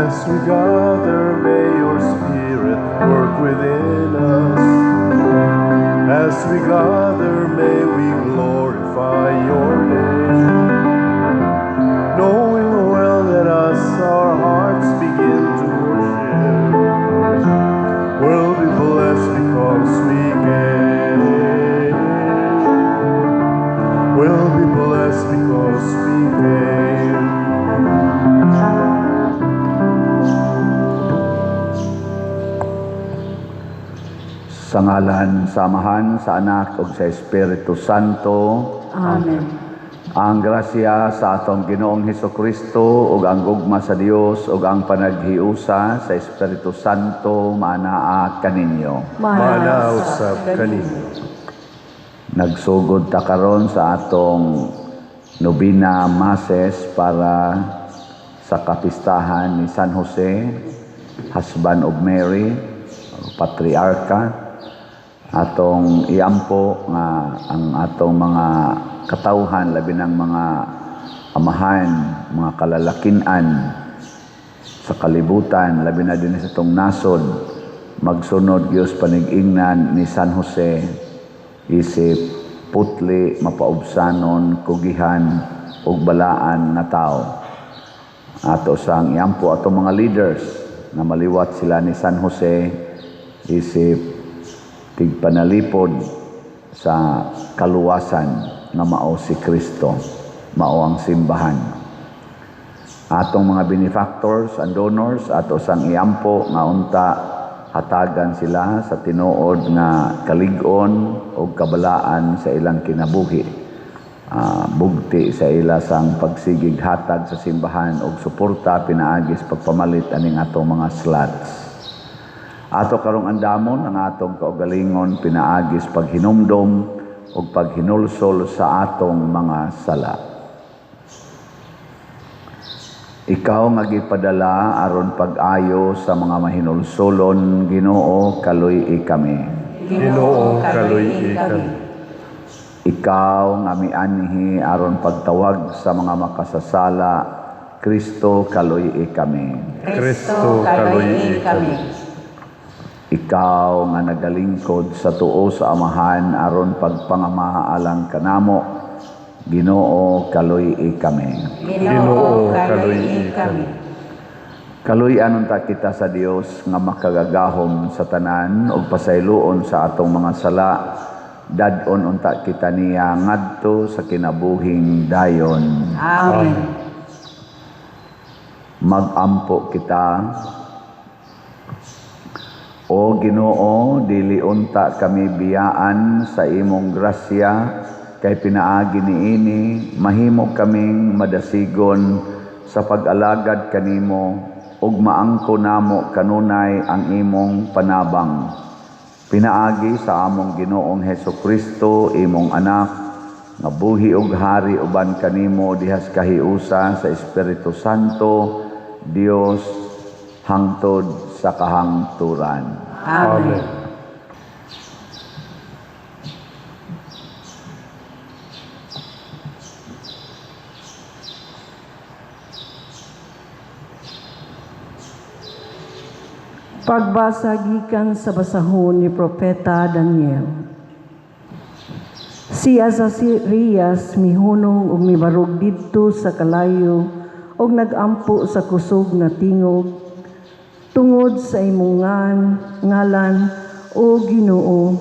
As we gather, may your Spirit work within us. As we gather, may we glorify your name. Knowing well that as our hearts begin to worship, we'll be blessed because we came. We'll be blessed because we came. Sa ngalan sa Amahan, sa Anak ug sa Espiritu Santo. Amen. Ang grasya sa atong Ginoong Hesukristo ug ang gugma sa Dios ug ang panaghiusa sa Espiritu Santo maanaa kaninyo. Maanaa usab kaninyo. Nagsugod ta karon sa atong nobina Masses para sa kapistahan ni San Jose, husband of Mary, patriarka. Atong iampo nga ang atong mga katawhan, labi ng mga amahan, mga kalalakinan sa kalibutan, labi na din sa atong nasod, magsunod Diyos panig-ingnan ni San Jose, isip putli, mapaubsanon, kugihan ug balaan nga tao. Ato sang iampo atong mga leaders na maliwat sila ni San Jose isip tigpanalipod sa kaluwasan nga mao si Kristo, mao ang simbahan. Atong mga benefactors and donors, ato sang iampo nga unta hatagan sila sa tinuod nga kalig-on o kabalaan sa ilang kinabuhi. Bugti sa ila sang pagsigig hatag sa simbahan og suporta pinaagis pagpamalit aning atong mga slots. Ato karong andamon ang atong kaugalingon pinaagis paghinumdom ug paghinulsol sa atong mga sala. Ikaw nga gipadala aron pag-ayo sa mga mahinulsolon, Ginoo, kaluy-i kami. Ginoo, kaluy-i kami. Ikaw nga mianhi aron pagtawag sa mga makasasala, Kristo, kaluy-i kami. Kristo, kaluy-i kami. Ikaw nga nagalingkod sa tuo sa Amahan aron pagpangama alang kanamo, Ginoo, kaluy-i kami. Ginoo, kaluy-i kami. Kaluy-an unta kita sa Dios nga makagagahom sa tanan ug pasayloon sa atong mga sala, dad-on unta kita niya ngadto sa kinabuhing dayon. Amen. Magampo kita. O Ginoo, dili unta kami biyaan sa imong grasya, kay pinaagi niini mahimo kaming madasigon sa pag-alagad kanimo ug maangko namo kanunay ang imong panabang. Pinaagi sa among Ginoong Hesukristo, imong anak, nga buhi ug hari uban kanimo dihas kahiusa sa Espiritu Santo, Dios, hangtod sa kahangturan. Amen. Amen. Pagbasa gikan sa basahon ni Propeta Daniel. Si Azarias mihunong ug mibarog didto sa kalayo ug nagampo sa kusog nga tingog tungod sa imong ngalan, o Ginoo,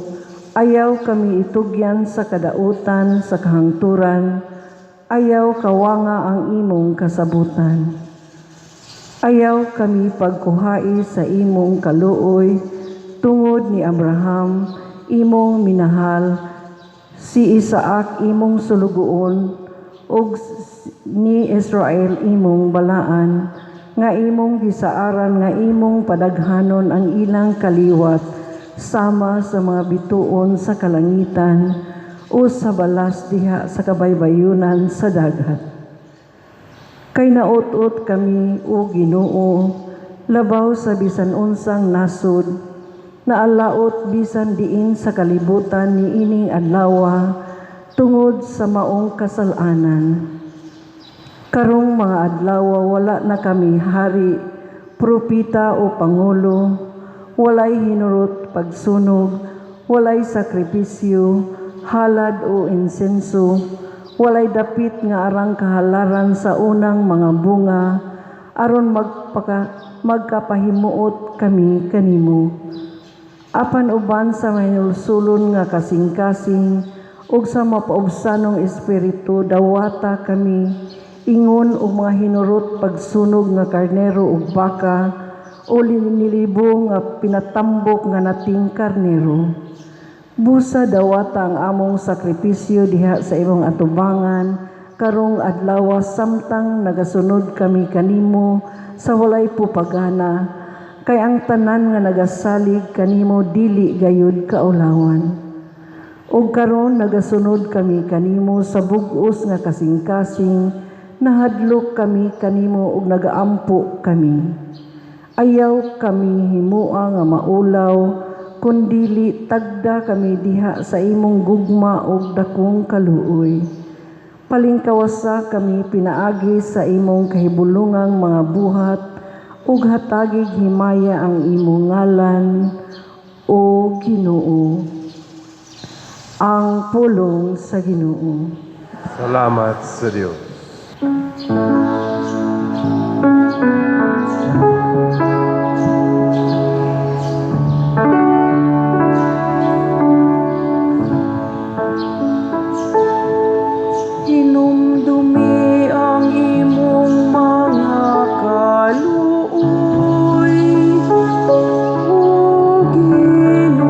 ayaw kami itugyan sa kadautan sa kahangturan, ayaw kawanga ang imong kasabutan. Ayaw kami pagkuhai sa imong kaluoy tungod ni Abraham, imong minahal, si Isaac imong sulugoon, ug ni Israel imong balaan, nga imong gisaaran nga imong padaghanon ang ilang kaliwat sama sa mga bituon sa kalangitan o sa balas diha sa kabaybayunan sa dagat. Kay naut-ut kami, o Ginoo, labaw sa bisan unsang nasod, naalaot bisan diin sa kalibutan ni ining adlawa tungod sa maong kasalanan. Karong mga adlawa wala na kami hari propita o pangulo, walay hinurot pagsunog, walay sakripisyo, halad o insenso, walay dapit nga arang kahalaran sa unang mga bunga, aron magkapahimuot kami kanimo. Apan uban sa mahinulsulon nga kasing-kasing ug sa mapaubsanong espiritu, dawata kami ingon og mga hinurot pagsunog nga karnero ug baka o nilibo nga pinatambok nga nating karnero. Busa dawata ang among sakripisyo diha sa imong atubangan karong adlaw samtang nagasunod kami kanimo sa walay pupagana, kay ang tanan nga nagasalig kanimo dili gayud kaulawan. Ug karon nagasunod kami kanimo sa bug-os nga kasing-kasing, nahadlok kami kanimo ug nagaampo kami. Ayaw kami himua nga maulaw, kundili tagda kami diha sa imong gugma ug dakong kaluoy. Palingkawasa kami pinaagi sa imong kahibulungang mga buhat ug hatagig himaya ang imong ngalan, o Ginoo. Ang pulong sa Ginoo. Salamat sa Diyos. Hinumdumi ang imong mga kaluoy, O Ginoo.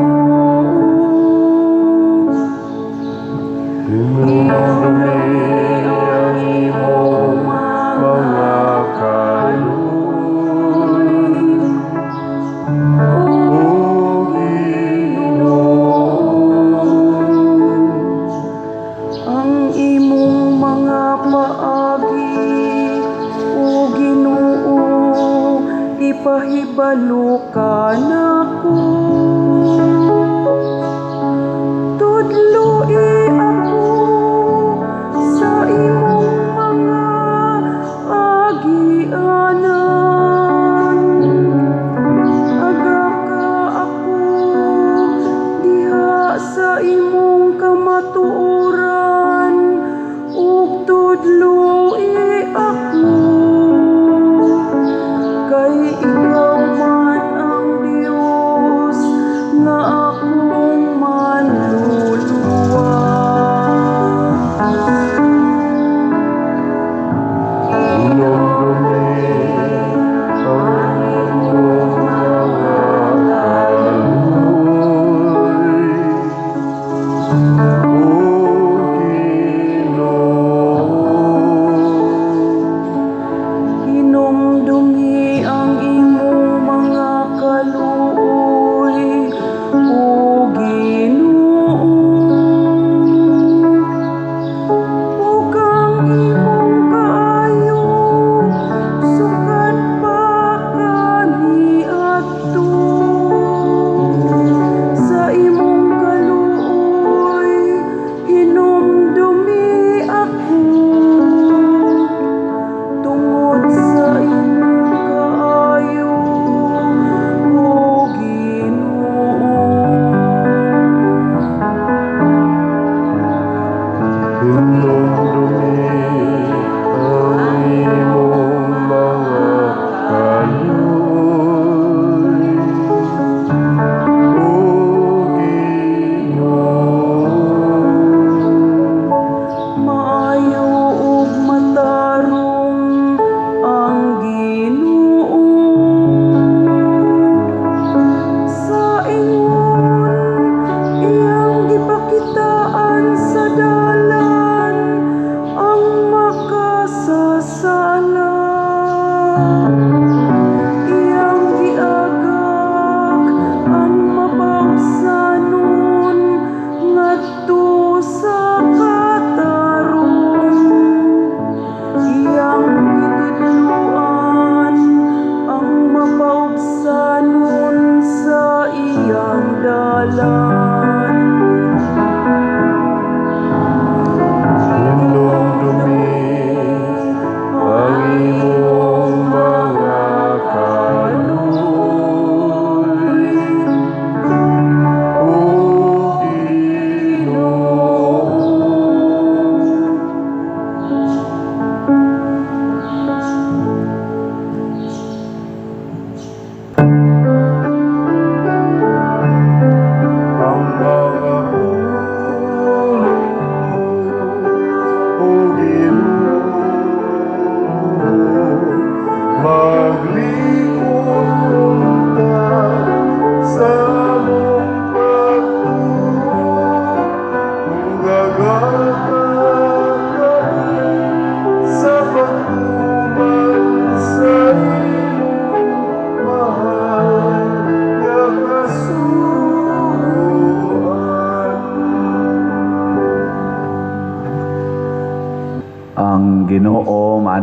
Hinumdumi ang imong mga kaluoy, O Ginoo. Ang imong mga paagi, O Ginoo, ipahibalo kanako. Tudloi ako sa imong mga agianan. Agaka ako diha sa imong kamatuoran ug tudloi ako. Kay ikaw man ang Dios nga akong manluluwas. Hinumdumi ang imong mga kaluoy, O Ginoo. Hinumdumi ang imong mga kaluoy, O Ginoo, ug ang imong kaayo.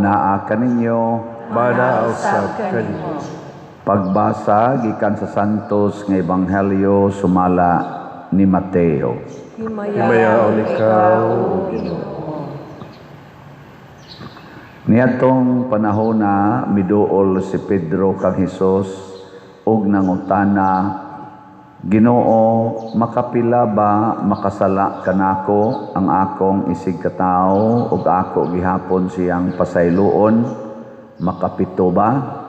Anaa kaninyo. Manaa usab kanimo. Pagbasa gikan sa Santos nga Ebanghelyo sumala ni Mateo. Himayaon ikaw, O Ginoo. Niadtong panahona miduol si Pedro kang Hesus ug nangutana, Ginoo, makapila ba makasala kanako ang akong isig katawo ug ako gihapon siyang pasayloon? Makapito ba?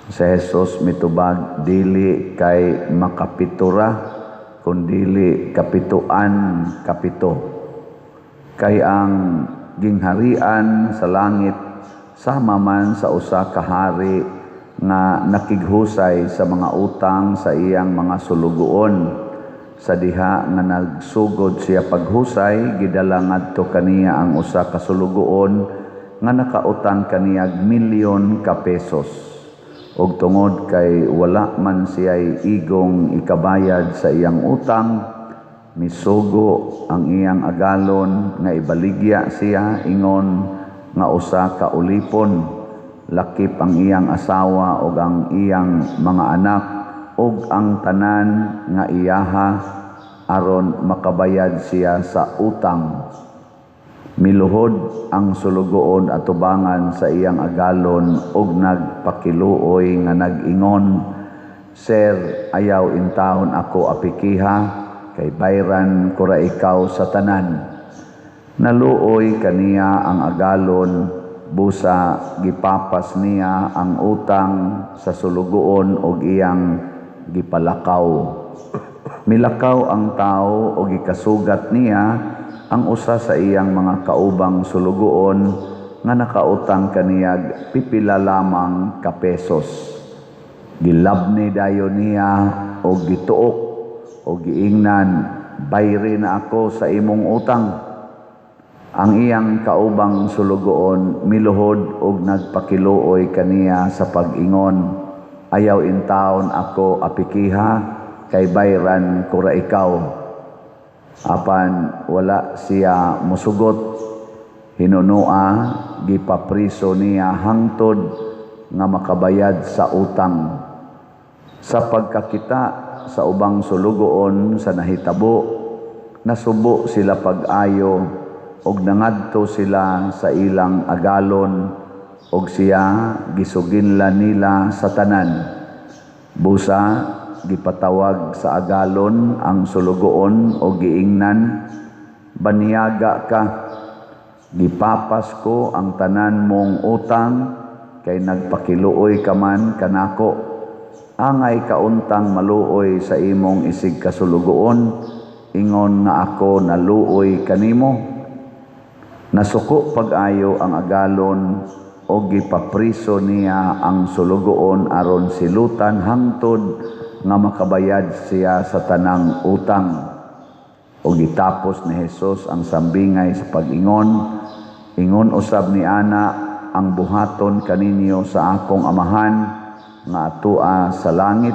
Si Jesus mitubag, dili kay makapito ra, kundili kapituan kapito. Kay ang gingharian sa langit sama man sa usa ka hari nga nakighusay sa mga utang sa iyang mga sulugoon. Sa diha nga nagsugod siya paghusay, gidala ngadto kaniya ang usa ka sulugoon nga nakautang kaniyag milyon ka pesos. Og tungod kay wala man siya'y igong ikabayad sa iyang utang, misugo ang iyang agalon nga ibaligya siya ingon nga usa ka ulipon, lakip ang iyang asawa ug ang iyang mga anak ug ang tanan nga iyaha, aron makabayad siya sa utang. Miluhod ang sulugoon atubangan sa iyang agalon ug nagpakiluoy nga nag-ingon, Sir, ayaw intawon ako apikiha, kay bayran ko ra ikaw sa tanan. Naluoy kaniya ang agalon, busa gipapas niya ang utang sa sulugoon og iyang gipalakaw. Milakaw ang tao og gikasugat niya ang usa sa iyang mga kaubang sulugoon nga nakautang kaniyag pipila lamang ka pesos. Gilabni dayon niya og gituok og giingnan, bayri na ako sa imong utang. Ang iyang kaubang sulugoon miluhod og nagpakiluoy kaniya sa pag-ingon, ayaw intawon ako apikiha, kay bayran ko ra ikaw. Apan wala siya musugot, hinunua gipapriso niya hangtod nga makabayad sa utang. Sa pagkakita sa ubang sulugoon sa nahitabo, nasubo sila pag-ayo og nangadto sila sa ilang agalon og siya gisuginla nila sa tanan. Busa gipatawag sa agalon ang sulugoon og giingnan, baniaga ka, gipapas ko ang tanan mong utang kay nagpakiluoy ka man kanako. Angay kauntang maluoy sa imong isig kasulugoon, ingon nga ako naluoy kanimo. Nasuko pag-ayo ang agalon og gipapriso niya ang sulugoon aron silutan hangtod nga makabayad siya sa tanang utang. Og gitapos ni Hesus ang sambingay sa pag-ingon, ingon usab ni ana ang buhaton kaninyo sa akong amahan nga atua sa langit,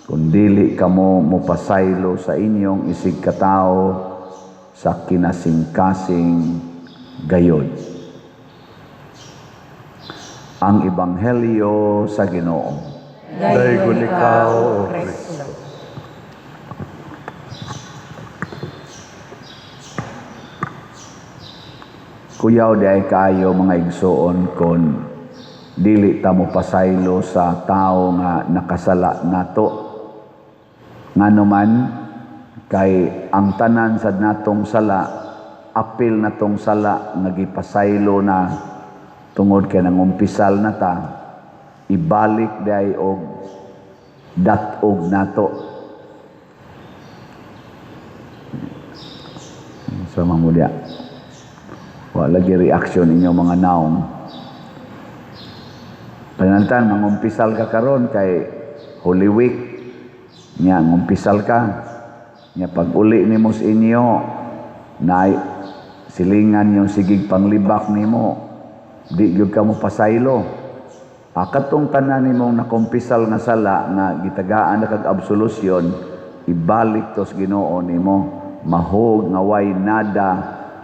kun dili kamo mopasaylo sa inyong isig katawo sa kinasingkasing gayod. Ang Ebanghelyo sa Ginoo. Daygon ikaw, O Kristo. Kuyaw di ay kaayo mga igsoon kon dili ta mo pasaylo sa tao nga nakasala nato. Ngano man kay ang tanan sa natong sala, apil natong sala nga gipasaylo na tungod kay nangumpisal na ta, ibalik di ay og dat-og nato. Sa mga wa lagi reaction inyo mga naong. Panantan, mangumpisal ka karon kay Holy Week. Nya, ngumpisal ka. Nya, pag uli nimo sa inyo, na silingan yung sigig panglibak nimo, di gyud ka mo pasaylo. Akatong tanan nimong nakumpisal nga sala nga gitagaan na kag absolusyon, ibalik tos Ginoo nimo, mahog nga way nada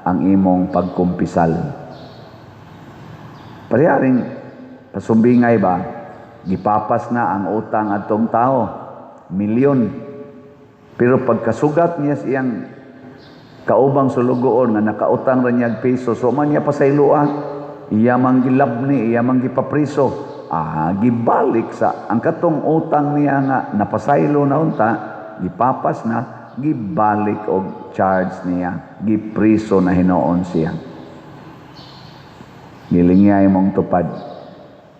ang imong pagkumpisal. Pareharing pasumbingay ba, gipapas na ang utang atong tao, milyon. Pero pagkasugat niya sa iyang kaubang sulugoon nga nakautang ra niya piso, so man niya pasayloa, iya man gilabni, iya man gipapriso. Ah, gibalik sa ang katong utang niya nga napasaylo na unta, gipapas na, gibalik og charge niya, gipriso na hinuon siya. Gilingyay mong tupad.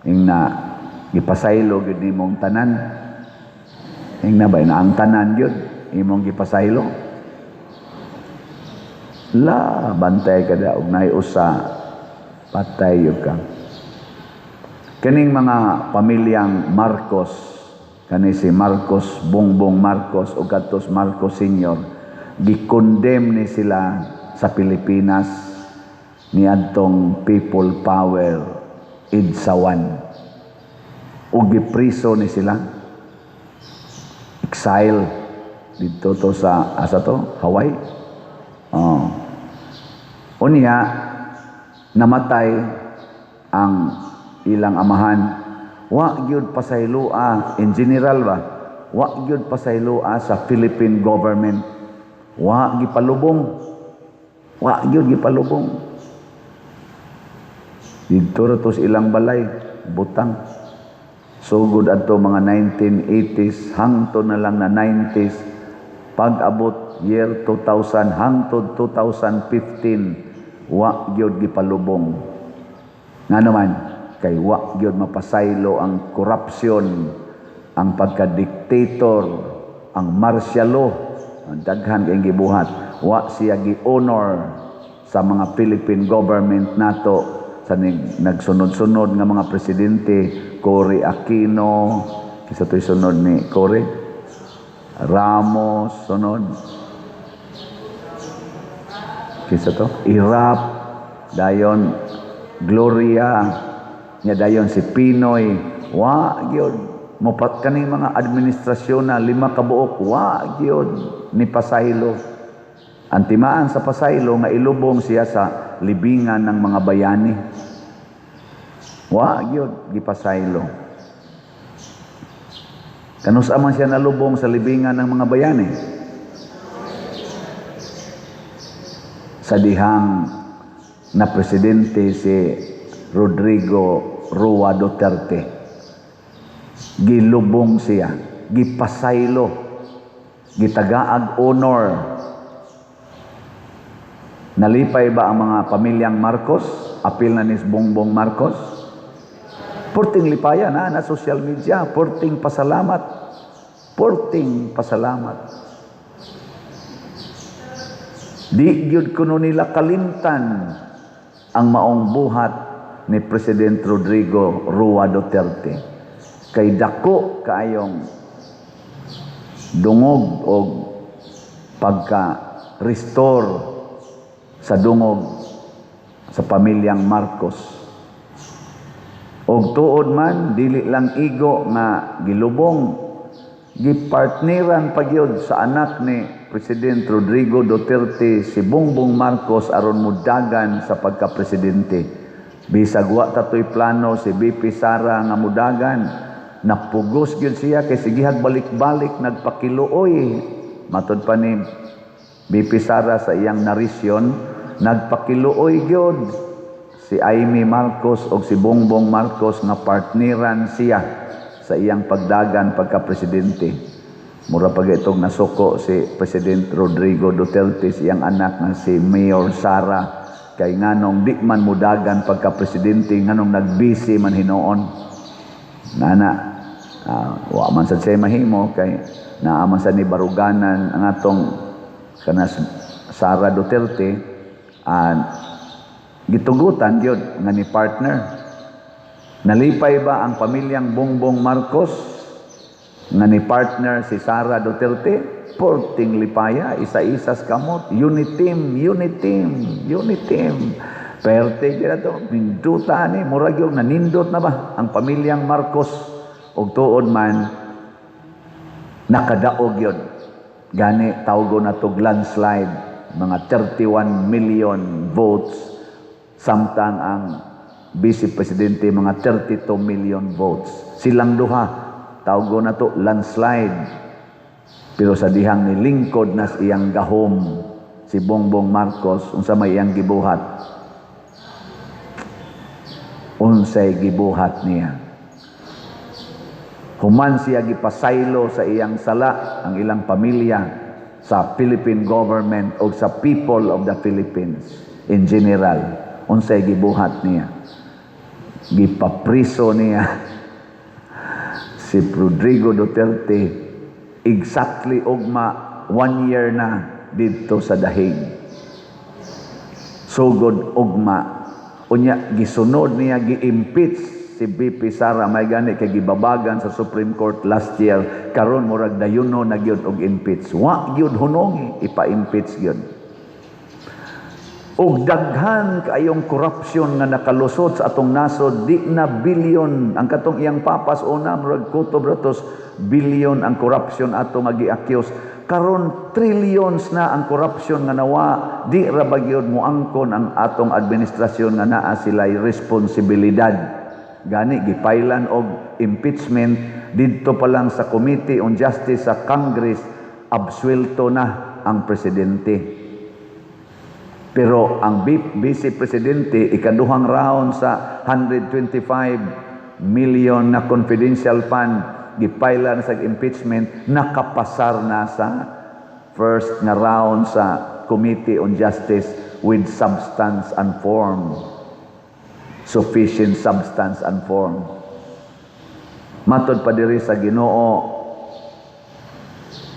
Ingna gipasaylo gyud nimong tanan. Ingna ba na ang tanan gyud imong gipasaylo? La, bantay ka da og naay usa, patay yun ka. Kaning mga pamilyang Marcos, kani si Marcos Bongbong Marcos o kadtos Marcos Senior, gikondemn ni sila sa Pilipinas niadtong People Power EDSA 1. Ug gipriso ni sila. Exile didto to sa, asa to? Hawaii. Oh. Unya namatay ang ilang amahan. Wa gyud pasayloa in general ba? Wa gyud pasayloa sa Philippine government. Wa gipalubong. Wa gyud gipalubong. Didto ra to sa ilang balay, butang. Sugod adto mga 1980s hangtod na lang na 90s, pag-abot year 2000 hangtod 2015, wa gyud gipalubong. Ngano man? Kay wa gyud mapasaylo ang korupsyon, ang pagka-dictator, ang martial law, ang daghan kay gibuhat. Wa siya gi-honor sa mga Philippine government nato sa nagsunod-sunod nga mga presidente, Cory Aquino, kinsa to'y sunod ni Cory? Ramos, sunod. Kinsa to? Erap, dayon Gloria, nya dayon si PNoy, wa gyud mopat kaning mga administrasyon na lima ka buok, wa gyud ni pasaylo. Ang timaan sa pasaylo nga ilubong siya sa libingan ng mga bayani. Wa gyud gipasaylo. Kanus-a man siya nalubong sa libingan ng mga bayani? Sa dihang na presidente si Rodrigo Roa Duterte, gilubong siya, gipasaylo, gitagaag honor. Nalipay ba ang mga pamilyang Marcos? Apil na ni Bongbong Marcos? Porting lipaya na na social media, porting pasalamat, porting pasalamat. Di gyud kuno nila kalimtan ang maong buhat ni President Rodrigo Roa Duterte. Kay dako kaayong dungog og pagka-restore sa dungog sa pamilyang Marcos. Og tuod man, dili lang igo nga gilubong, gipartneran pa gyud sa anak ni President Rodrigo Duterte si Bongbong Marcos aron mudagan sa pagka-presidente. Bisag wa tatoy plano si VP Sara nga mudagan, napugos gyud siya kay sigihag balik-balik nagpakiluoy. Matod pa ni VP Sara sa iyang narisyon, nagpakiluoy gyud si Imee Marcos o si Bongbong Marcos nga partneran siya sa iyang pagdagan pagka-presidente. Mura pag itong nasuko si President Rodrigo Duterte sa iyang anak nga si Mayor Sara kay nganong di man mudagan pagka-presidente, nganong nagbisi man hinuon. Nana, wa man sad siya mahimo kay naa man sad ni baruganan ang atong kanas Sara Duterte, gitugutan gyud nga ni partner. Nalipay ba ang pamilyang Bongbong Marcos nga ni partner si Sara Duterte? Porting lipaya, isa-isas kamot, uniteam, uniteam, uniteam. Perte gyud ato, ninduta ni, murag yung nanindot na ba ang pamilyang Marcos? Og tuod man nakadaog yun. Gani tawgo na tog landslide, mga 31 million votes, samtang ang Vice Presidente mga 32 million votes. Silang duha, tawgo na to landslide. Pero sa dihang nilingkod nas iyang gahom si Bongbong Marcos, unsa may iyang gibuhat? Unsay gibuhat niya? Human siya gipasaylo sa iyang sala ang ilang pamilya sa Philippine government o sa people of the Philippines in general. Unsay gibuhat niya? Gipapriso niya si Rodrigo Duterte, exactly ugma one year na didto sa Dahig. Sugod ugma. Unya gisunod niya, gi-impeach si VP Sara, may gani kay gibabagan sa Supreme Court last year. Karon murag dayuno na gyud og impeach. Wa gyud hunongi, ipa-impeach gyud. Og daghan kaayong corruption nga nakalusot sa atong nasod, di na billion ang katong iyang papas una, murag kutob ratos billion ang corruption ato nga gi-accuse. Karon trillions na ang corruption nga nawa. Di ra ba gyud moangkon ang atong administrasyon nga naa sila'y responsibilidad? Gani gipailan og impeachment. Didto pa lang sa Committee on Justice sa Congress, absuelto na ang presidente. Pero ang vice presidente, ikaduhang round sa 125 million na confidential fund, gipailan sa impeachment, nakapasar na sa first nga round sa Committee on Justice with substance and form. Sufficient substance and form. Matod pa diri sa Ginoo,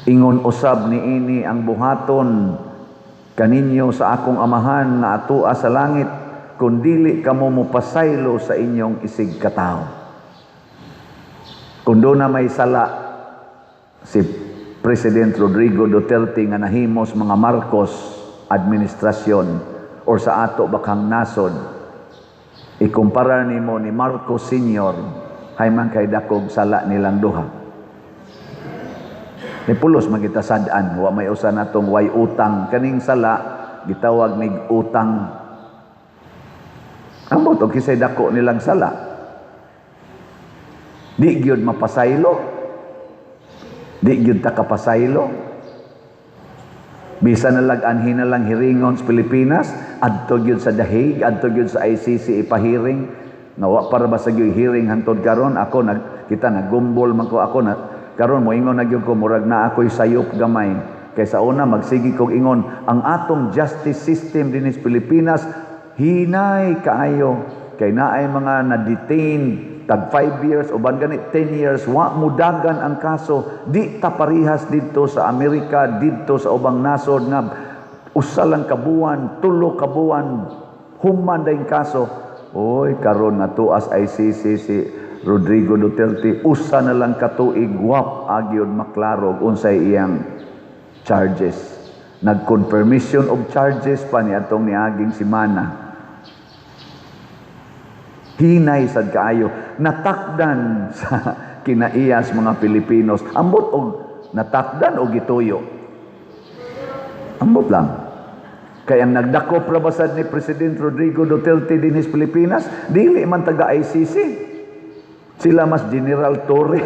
ingon usab niini ang buhaton kaninyo sa akong Amahan nga atoa sa langit kung dili kamo mopasaylo sa inyong isig katawo. Kung duna may sala si President Rodrigo Duterte nga nahimos mga Marcos administrasyon or sa ato bakang nasod, ikumpara nimo ni Marcos Sr., hay man kay dakog sala nilang duha. Ni pulos magita sad-an, wa may usa natong way utang. Kaning sala gitawag nig utang. Ambot og kisay dako nilang sala. Di gyud mapasaylo. Di gyud ta kapasaylo. Bisan na lag anhin na lang hiringon sa Pilipinas, adto gyud sa Dahig, adto gyud sa ICC ipahiring. Nga wa para ba sa gyud hearing hantod karon. Ako nag kita nagumbol man ko, ako na karon moingon na gyud ko, murag na ako'y sayop gamay. Kay sa una magsige kog ingon ang atong justice system dinhi sa Pilipinas hinay kaayo, kay naay mga na-detain tag 5 years, uban gani 10 years, wa mudagan ang kaso. Di ta parihas didto sa Amerika, didto sa ubang nasod nga usa lang ka buwan, 3 ka buwan, human dayong kaso. Oy, karon natuas ICC si Rodrigo Duterte, usa na lang ka tuig, wap agyon maklaro unsay iyang charges. Nag-confirmation of charges pa ni atong niaging semana. Hinay sad kaayo, natakdan sa kinaiyas mga Pilipinos. Ambot og natakdan o gituyo? Ambot lang. Kay ang nagdakop ra basad ni President Rodrigo Duterte dinhi sa Pilipinas, dili man taga ICC. Sila mas General Torre.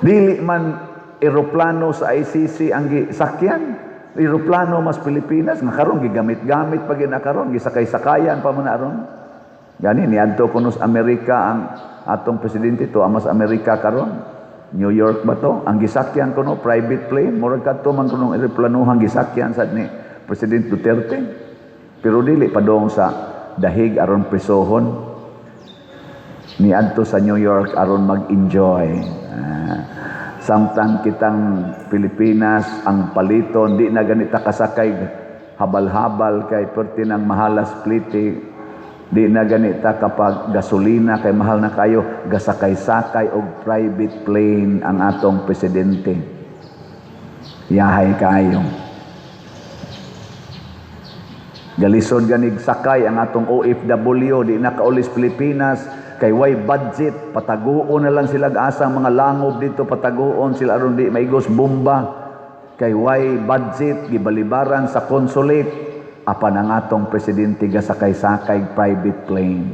Dili man eroplano sa ICC ang gisakyan. Eroplano mas Pilipinas nga karon gigamit-gamit pa gyud na karon, gisakay-sakayan pa man na aron. Gani niadto kuno sa Amerika ang atong presidente to, amas Amerika karon. New York ba to? Ang gisakyan kuno private plane, murag kadto man kunong eroplanohang gisakyan sad ni President Duterte. Pero dili padong sa Dahig aron presohon. Niadto sa New York aron mag-enjoy. Samtang kitang Pilipinas ang paliton, di na ganita kasakay habal-habal kay perti ng mahalas plite. Di na ganita kapag gasolina kay mahal na kayo, gasakay-sakay og private plane ang atong presidente. Yahay kayo. Galisod ganig sakay ang atong OFW, di na kaulis Pilipinas kay way budget, pataguon na lang sila asang mga langob dito, pataguon sila aron di maigos bomba kay way budget, gibalibaran sa consulate. Apan ang atong presidente gasakay-sakay private plane.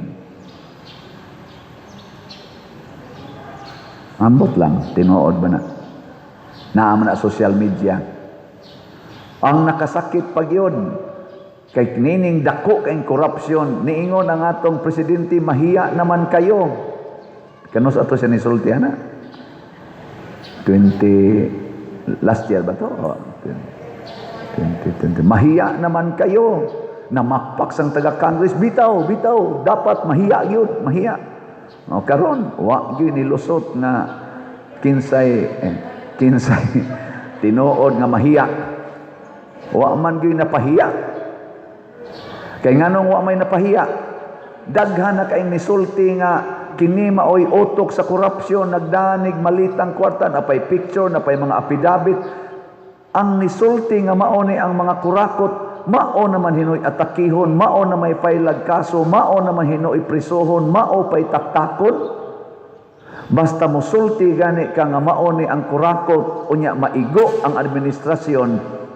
Ambot lang, tinuod ba na? Naa man na social media. Ang nakasakit pag yun, kay nining dako kay korupsyon, niingon ang atong presidente, "Mahiya naman kayo." Kanus ato siya nisulti ana? 20 last year ba to? Oh, 2020. "Mahiya naman kayo." Namakpak sang taga-Congress, "Bitaw, bitaw, dapat mahiya yun, mahiya." O karon, wa gyud nilusot nga kinsay tinuod nga mahiya. Wa man gyud napahiya. Kay nganong wa may napahiya? Daghan na kayong nisulti nga kini maoy utok sa korupsyon, nagdanig malitang kwarta, napay picture, napay mga affidavit. Ang nisulti nga mao ni ang mga kurakot, mao naman hinoy atakihon, mao na may file kaso, mao naman hinoy prisohon, mao pay taktakon. Basta musulti gani ka nga mao ni ang kurakot, unya maigo ang administrasyon,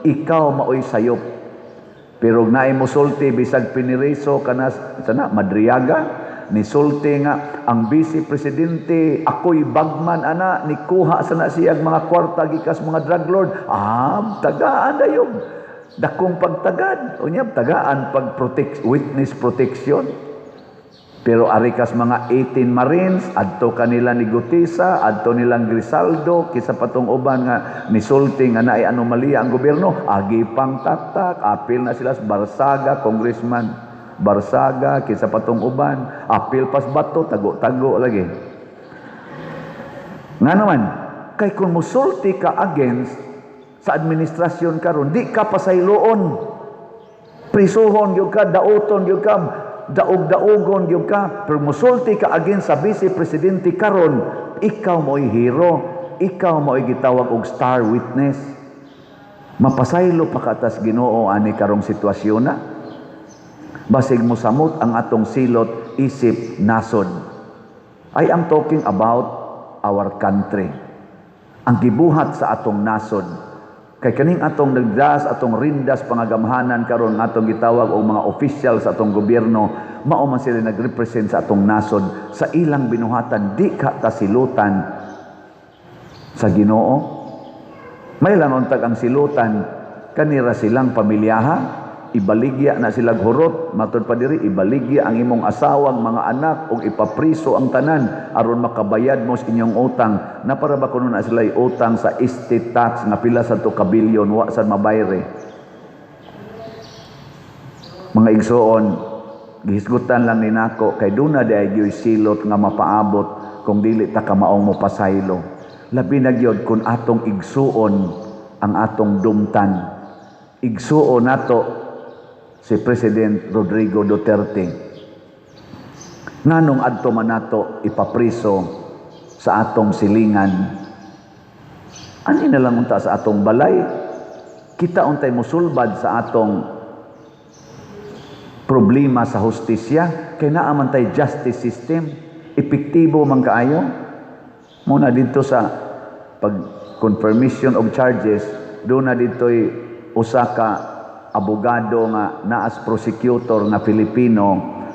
ikaw maoy sayop. Pero naay musulti bisag piniriso kana sana Madriaga, nisulti nga ang vice presidente ako'y bagman ana, nikuha sana siyag mga kwarta gikas mga drug lord, tagaan dayon dakong pagtagad, unya tagaan pag protect, witness protection. Pero ari kas mga 18 Marines, adto kanila ni Guteza, adto nilang Grisaldo, kisa patong uban nga nisulti nga naay anomalya ang gobyerno, agi pang taktak, apil na sila sa Barsaga, Congressman Barsaga, kisa patong uban, apil pas bato, tago-tago lagi. Nga naman, kay kung musulti ka against sa administrasyon karon, di ka pasayloon. Prisuhon gyud ka, dauton gyud ka, daog-daogon gyud ka. Pero musulti ka against sa vice presidente karon, ikaw mo'y hero, ikaw mo'y gitawag og star witness. Mapasaylo pa katas Ginoo ani karong sitwasyon na. Basig mosamot ang atong silot isip nasod. I am talking about our country. Ang gibuhat sa atong nasod. Kay kaning atong nagdas, atong rindas pangagamhanan karon, atong gitawag og mga official sa atong gobyerno, mao man sila nagrepresent sa atong nasod sa ilang binuhatan, di ka tasilutan sa Ginoo. May lang untag ang silutan kanira silang pamilyaha, ibaligya na sila hurot, matud pa diri, ibaligya ang imong asawang mga anak ug ipapriso ang tanan aron makabayad mo sa inyong utang. Na para ba kuno na sila utang sa estate tax nga pila sa to ka bilyon, wa sad mabayre. Mga igsoon, gihisgutan lang ni nako kay duna di ay gyoy silot nga mapaabot kung dili ta kamaong mopasaylo. Labi na gyud kung atong igsuon ang atong dumtan. Igsuon nato si President Rodrigo Duterte. Nganong adto man nato ipapriso sa atong silingan? Ani na lang unta sa atong balay, kita untay musulbad sa atong problema sa hustisya kay naa man tay justice system, epektibo man kaayo. Muna dito sa pag confirmation of charges, do na dito'y usa ka abogado nga naas prosecutor nga Filipino,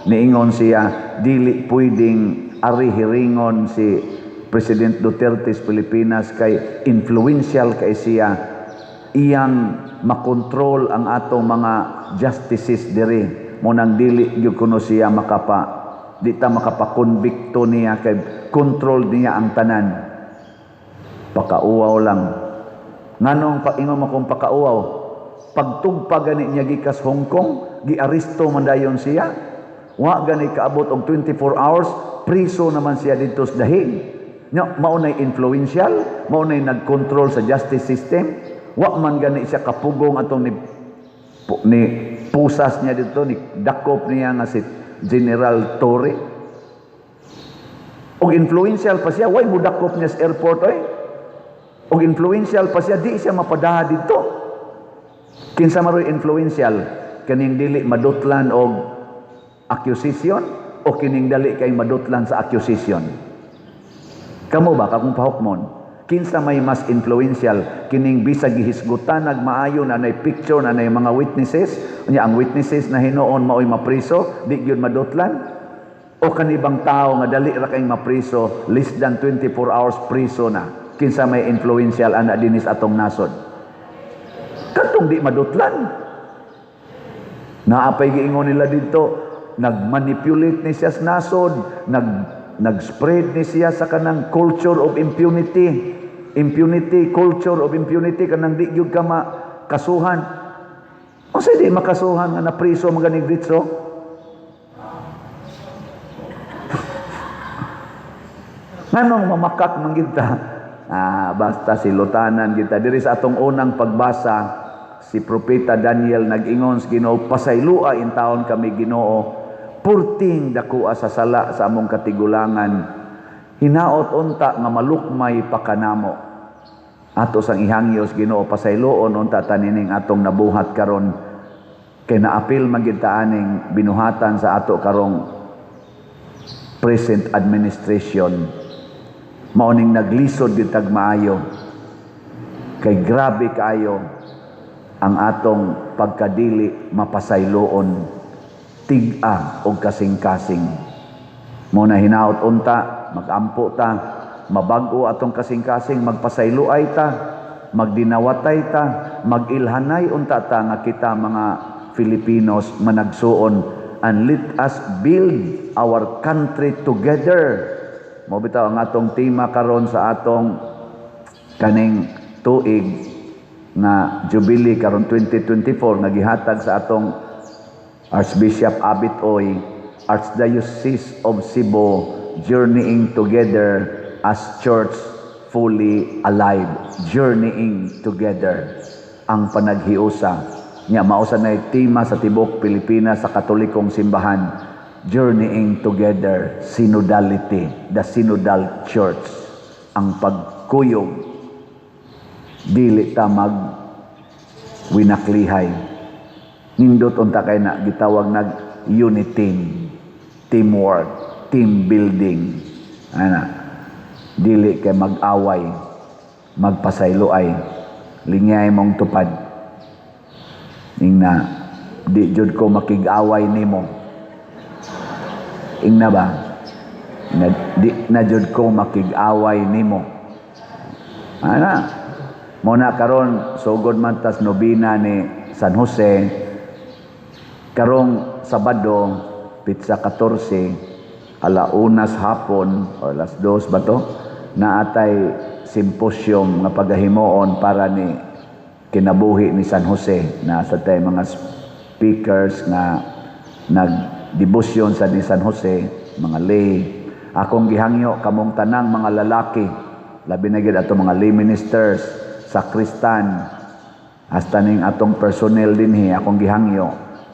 niingon siya dili pwedeng ari hiringon si President Duterte sa Pilipinas kay influential kay siya, iyang makontrol ang atong mga justices diri, mo nang dili gyud kuno siya makapa, di ta makapakonbikto niya kay control niya ang tanan. Pakauwaw lang. Nganong paingon mo kung pakauwaw? Pagtugpa gani niya gikas Hong Kong, giaresto man dayon siya. Wa gani kaabot og 24 hours, priso naman siya didto sa dahig. Nya mao nay influential, mao nay nagkontrol sa justice system. Wa man gani siya kapugong atong ni pusas niya dito, ni dakop niya nga si General Torre. Og influential pa siya, way mo dakop niya sa airport oy. Og influential pa siya, di siya mapadaha dito. Kinsa maroy influential? Kaning dili madutlan og accusation o kining dali kay madutlan sa accusation? Kamo ba kakong pahukmon? Kinsa may mas influential, kining bisag gihisgutan nagmaayo na nay picture na nay mga witnesses, unya ang witnesses na hinuon maoy mapriso, di gyud madutlan? O kanibang tao nga dali ra kayong mapriso, less than 24 hours priso na? Kinsa may influential ana dinis atong nasod? Katong di madutlan. Naapay giingon nila dito, nagmanipulate ni siya sa nasod, nag-spread ni siya sa kanang culture of impunity. Impunity, culture of impunity, kanang di gyud ka makasuhan. Unsa di makasuhan nga napriso maganig ditso? Nganong mamakak man gid ta? Basta silutanan kita. Diri sa atong unang pagbasa, si Propeta Daniel nag-ingon sa Ginoo, "Pasaylua in taon kami, Ginoo, purting dakua sa sala sa among katigulangan. Hinaot unta nga malukmay pa kanamo." Ato sang ihangyo sa Ginoo, pasayloon unta tanining atong nabuhat karon, kay naapil man gid ta aning binuhatan sa ato karong present administration. Mao ning naglisod gyud tag maayo, kay grabe kaayo ang atong pagkadili mapasayloon, tig-a og kasing-kasing. Mo na hinaot unta magampo ta, mabag-o atong kasing-kasing, magpasayloay ta, magdinawatay ta, magilhanay unta ta nga kita mga Filipinos managsuon, and let us build our country together. Mo bitaw ang atong tema karon sa atong kaning tuig nga Jubilee karon 2024 nga gihatag sa atong Archbishop Abit Oy, Archdiocese of Cebu, journeying together as church fully alive, journeying together ang panaghiusa. Nya mao sa nay tema sa tibok Pilipinas sa Katolikong simbahan, journeying together, synodality, the synodal church, ang pagkuyog, dili ta mag winaklihay. Nindot unta kay na gitawag nag unity, teamwork, team building. Ana, dili kay mag-away, magpasayloay, lingyay mong tupad. Ingna, di jud ko makig-away nimo. Ingna ba? Na, di na jud ko makig-away nimo. Ana, mo na karon sugod man tas nobina ni San Jose karong Sabado, pitsa 14, 1:00 hapon o 2:00 ba to, naatay symposium nga pagahimuon para ni kinabuhi ni San Jose, na sa tay mga speakers nga nagdebosyon sa ni San Jose, mga lay. Akong gihangyo kamong tanang mga lalaki, labi na gyud atong mga lay ministers, sakristan, hasta ning atong personnel dinhi, akong gihangyo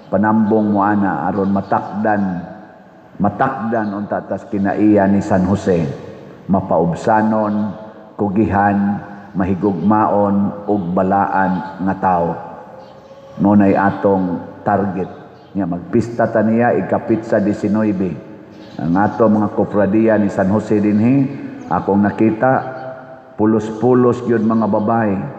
panambong mo ana aron matakdan unta tas kinaiya ni San Jose, mapaubsanon, kugihan, mahigugmaon ug balaan nga tawo. Mo nay atong target nya magpista ta niya ikapitsa 19. Ang ato mga kopradiya ni San Jose dinhi, akong nakita pulos-pulos gyud mga babae.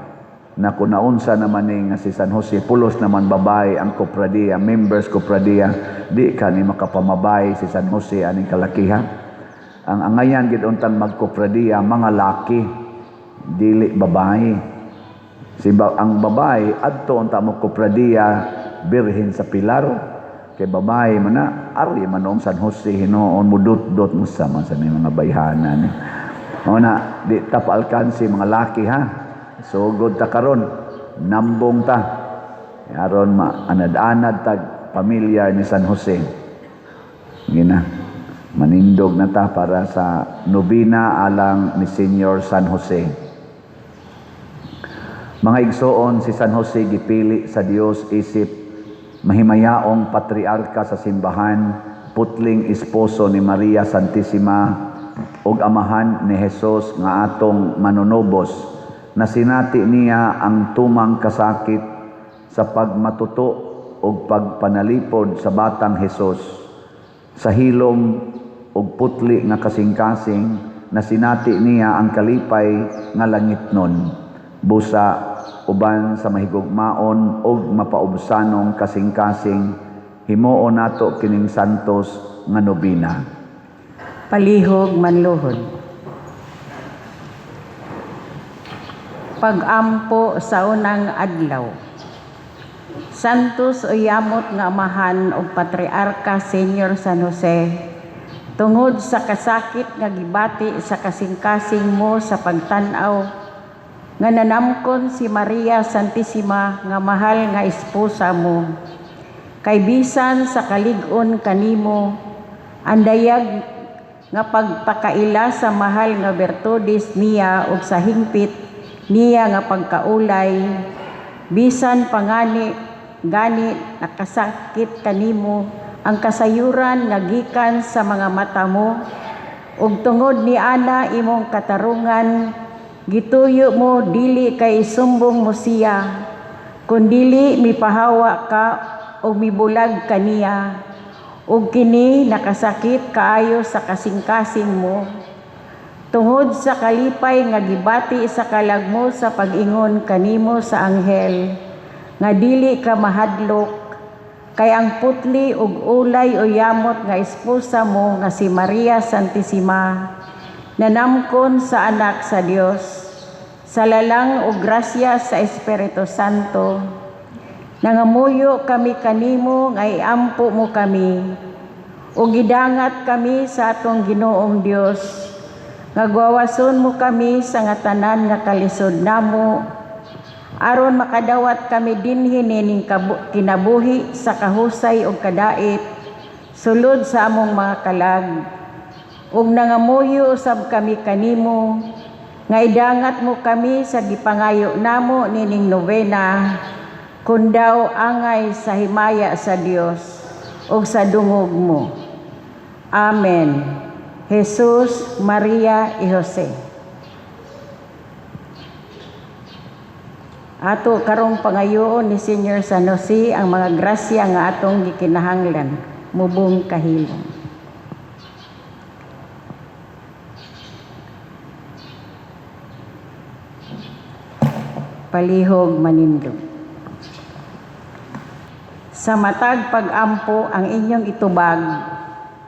Na kung naunsa naman ni nga si San Jose, pulos naman babae ang kopradiya, members kopradiya, di ka ni makapamabay si San Jose aning kalakihan. Ang angayan gid untang magkopradiya mga laki, dili babae. Ang babae adto unta mo kopradiya Birhen sa Pilar, kay babae man na ari man ang San Jose hinuon mo dot-dot mo sama sa may mga bayhana ni. O na di ta paalkansi mga laki ha. Sugod ta karon, nambong ta. Aron maanad-anad tag pamilya ni San Jose. Gina, manindog na ta para sa nobina alang ni Senyor San Jose. Mga igsoon, si San Jose gipili sa Dios isip mahimayaong patriarka sa simbahan, putling esposo ni Maria Santissima ug amahan ni Jesus nga atong manunubos, na sinati niya ang tumang kasakit sa pagmatuto ug pagpanalipod sa batang Jesus. Sa hilom ug putli nga kasing-kasing, Nasinati niya ang kalipay nga langitnon. Busa uban sa mahigugmaon ug mapaubsanong kasing-kasing, himuon nato kining santos nga nobina. Palihog manluhod. Pag-ampo sa unang adlaw. Santos o yamot nga amahan og patriarka Senior San Jose, tungod sa kasakit nga gibati sa kasing-kasing mo sa pagtan-aw nga nanamkon si Maria Santissima nga mahal nga esposa mo, kay bisan sa kalig-on kanimo, ang dayag nga pagpakaila sa mahal nga bertudes niya ug sa hingpit niya nga pagkaulay, bisan pangani gani nakasakit kanimo ang kasayuran nga gikan sa mga mata mo, ug tungod ni ana imong katarungan gituyo mo dili kay isumbong mo siya, kundili mipahawa ka ug mibulag kaniya, ug kini nakasakit kaayo sa kasing-kasing mo. Tungod sa kalipay nga gibati sa kalag mo sa pag-ingon kanimo sa anghel nga dili ka mahadlok, kay ang putli ug ulay o yamot nga esposa mo nga si Maria Santissima nanamkon sa anak sa Dios sa lalang ug grasya sa Espiritu Santo, nangamuyo kami kanimo nga iampo mo kami ug gidangat kami sa atong Ginoong Dios nga gwawason mo kami sa nga tanan nga kalisod namo, aron makadawat kami dinhi nining kinabuhi sa kahusay ug kadait sulod sa among mga kalag. Ug nangamuyo usab kami kanimo nga idangat mo kami sa gipangayo namo nining novena, kun daw angay sa himaya sa Dios ug sa dungog mo. Amen. Jesus, Maria y Jose. Ato karong pangayoon ni Senior San Jose ang mga grasya nga atong gikinahanglan mubong kahilom. Palihog manindog. Sa matag pag-ampo ang inyong itubag,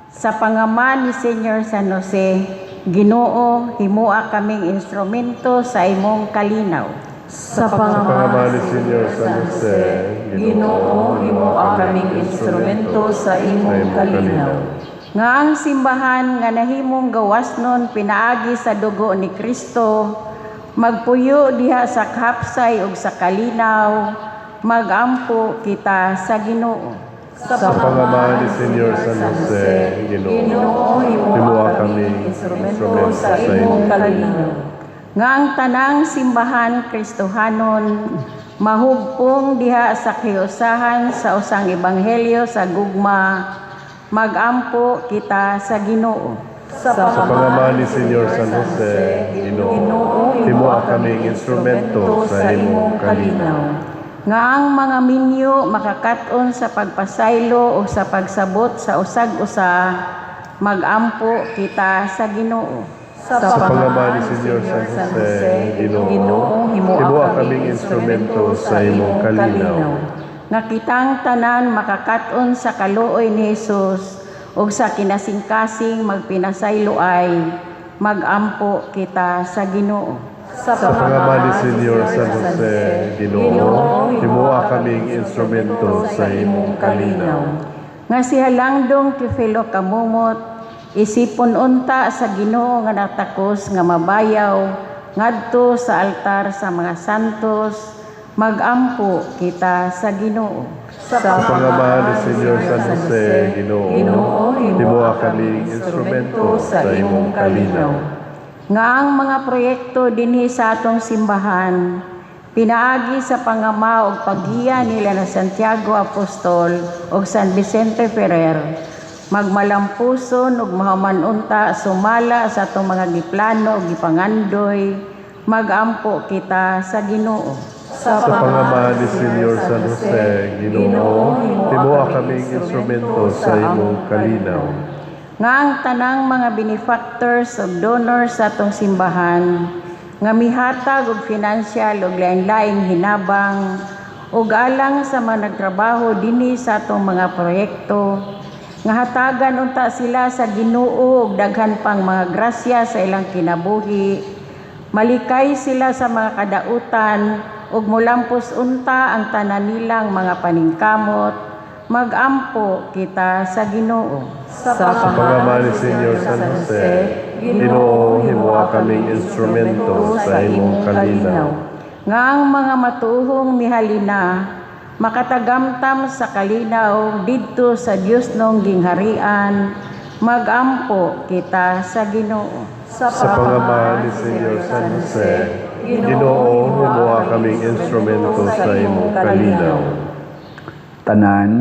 sa pangaman ni Senior San Jose, Ginoo, himua kaming instrumento sa imong kalinaw. Sa pangaman ni Senior San Jose, Ginoo, himua kaming instrumento sa imong kalinaw. Nga ang simbahan nga nahimong gawasnon pinaagi sa dugo ni Kristo, magpuyo diha sa kahapsay ug sa kalinaw, magampo kita sa Ginoo. Sa pangaman ni Senior San Jose, Ginoo, himua kaming instrumento sa imong kalinaw. Nga ang tanang simbahan Kristohanon mahugpong diha sa kiusahan sa usang ebanghelyo sa gugma, magampo kita sa Ginoo. Sa pangaman ni Senior San Jose, Ginoo, himua kaming instrumento sa imong kalinaw. Nga ang mga minyo makakat-on sa pagpasaylo o sa pagsabot sa usag-usa, magampo kita sa Ginoo. Sa pangaman ni Senior San Jose, Ginoo, himua kaming instrumento sa imong kalinaw. Nga kitang tanan makakat-on sa kaluoy ni Hesus ug sa kinasingkasing magpinasaylo ay, magampo kita sa Ginoo. Sa pangaman ni Senior San Jose, Ginoo, himua kaming instrumento sa imong kalinaw. Nga si halangdong Teofilo Camomot, isipon unta sa Ginoo nga natakos nga mabayaw ngadto sa altar sa mga santos, magampo kita sa Ginoo. Sa pangaman ni Senior San Jose, Ginoo, himua kaming instrumento sa imong kalinaw. Nga ang mga proyekto dinhi sa atong simbahan pinaagi sa pangama ug paggiya nila na Santiago Apostol ug San Vicente Ferrer, magmalampuson ug mahuman unta sumala sa atong mga giplano ug gipangandoy, magampo kita sa Ginoo. Sa pangaman ni Senior San Jose, Ginoo, himua kaming instrumento sa imong kalinaw. Nga ang tanang mga benefactors ug donors sa atong simbahan nga mihatag og financial ug lain-laing hinabang ug alang sa mga nagtrabaho dinhi sa atong mga proyekto, nga hatagan unta sila sa Ginoo og daghan pang mga grasya sa ilang kinabuhi, malikay sila sa mga kadautan ug mulampos unta ang tanan nilang mga paningkamot, magampo kita sa Ginoo. Sa Sa pangama ni Senyor San Jose, Ginoo, himoa kaming instrumento sa imong kalinaw. Nga ang mga matuohong mihalina makatagamtam sa kalinaw didto sa Dios nong gingharian, magampo kita sa Ginoo. Sa pangama ni Senyor San Jose, Ginoo, himoa kaming instrumento sa imong kalinaw. Tanan,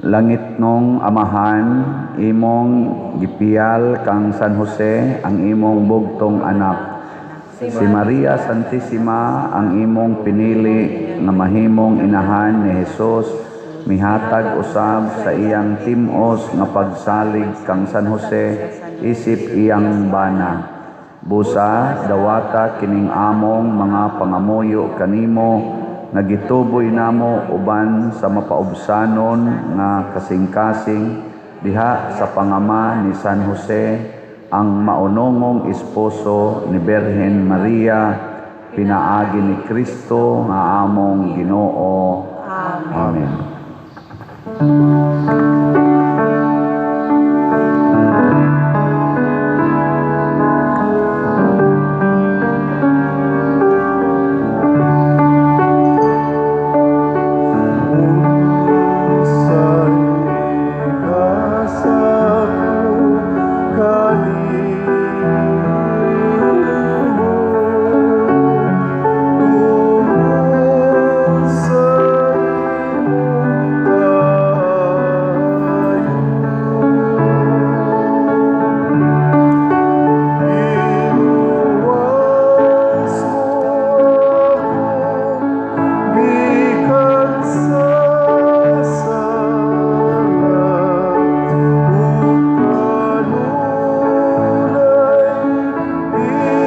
langit nong Amahan, imong gipiyal kang San Jose ang imong bugtong anak. Si Maria Santissima ang imong pinili nga mahimong inahan ni Jesus, mihatag usab sa iyang tim-os nga pagsalig kang San Jose isip iyang bana. Busa dawata kining among mga pangamuyo kanimo nga gituboy namo uban sa mapaubsanon nga kasing-kasing diha sa pangama ni San Jose, ang maunongong esposo ni Birhen Maria, pinaagi ni Kristo nga among Ginoo. Amen. Unsay ikasakop kanimo, tungod sa imong kaayo?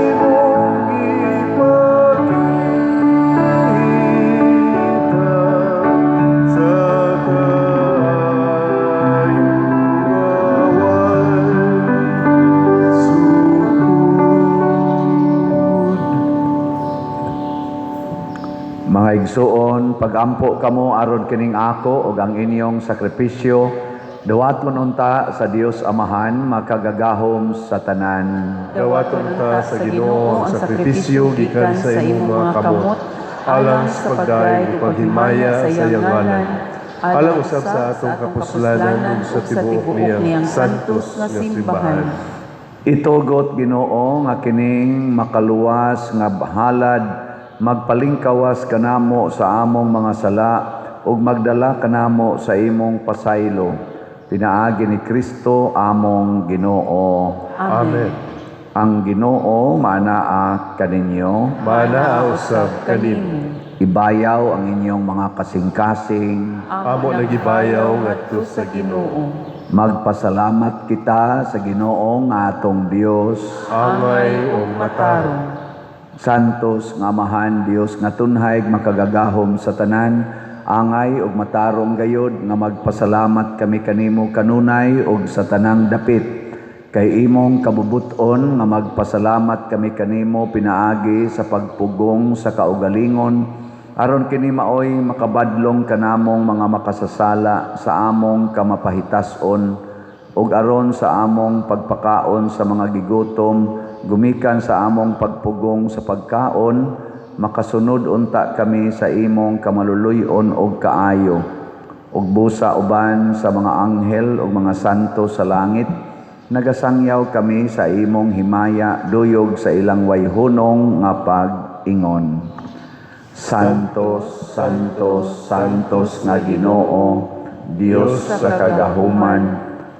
Giluwas mo ako gikan sa sala, ug kanunay imong gipakita sa kaayo nga way sukod. Mga igsuon, pagampo kamo aron kining ako ug ang inyong sakripisyo, dawaton unta sa Dios Amahan makagagahom sa tanan. Dawaton ta sa Ginoo ang sakripisyo gikan sa imong mga kamot, alang sa pagdayeg ug paghimaya sa iyang ngalan, alang usab sa atong kapuslanan ug sa tibuok niyang santos nga simbahan. Itugot, Ginoo, nga kining makaluwas nga halad magpalingkawas kanamo sa among mga sala ug magdala kanamo sa imong pasaylo, pinaagi ni Kristo among Ginoo. Amen. Ang Ginoo maanaa kaninyo. Maanaa usab kanimo. Ibayaw ang inyong mga kasing-kasing. Amo nagibayaw ngadto sa Ginoo. Magpasalamat kita sa Ginoo nga atong Dios. Angay ug matarong. Santos nga Amahan, Dios nga tunhay makagagahom sa tanan, angay ug matarong gayod nga magpasalamat kami kanimo kanunay ug sa tanang dapit. Kay imong kabubuton nga magpasalamat kami kanimo pinaagi sa pagpugong sa kaugalingon, aron kini maoy makabadlong kanamong mga makasasala sa among kamapahitas-on, ug aron sa among pagpakaon sa mga gigutom, gumikan sa among pagpugong sa pagkaon, makasunod unta kami sa imong kamaluluy-on og kaayo. Ug busa uban sa mga anghel ug mga santo sa langit, nagasangyaw kami sa imong himaya duyog sa ilang wayhunong nga pag-ingon. Santos, Santos, Santos nga Ginoo, Dios sa kagahuman,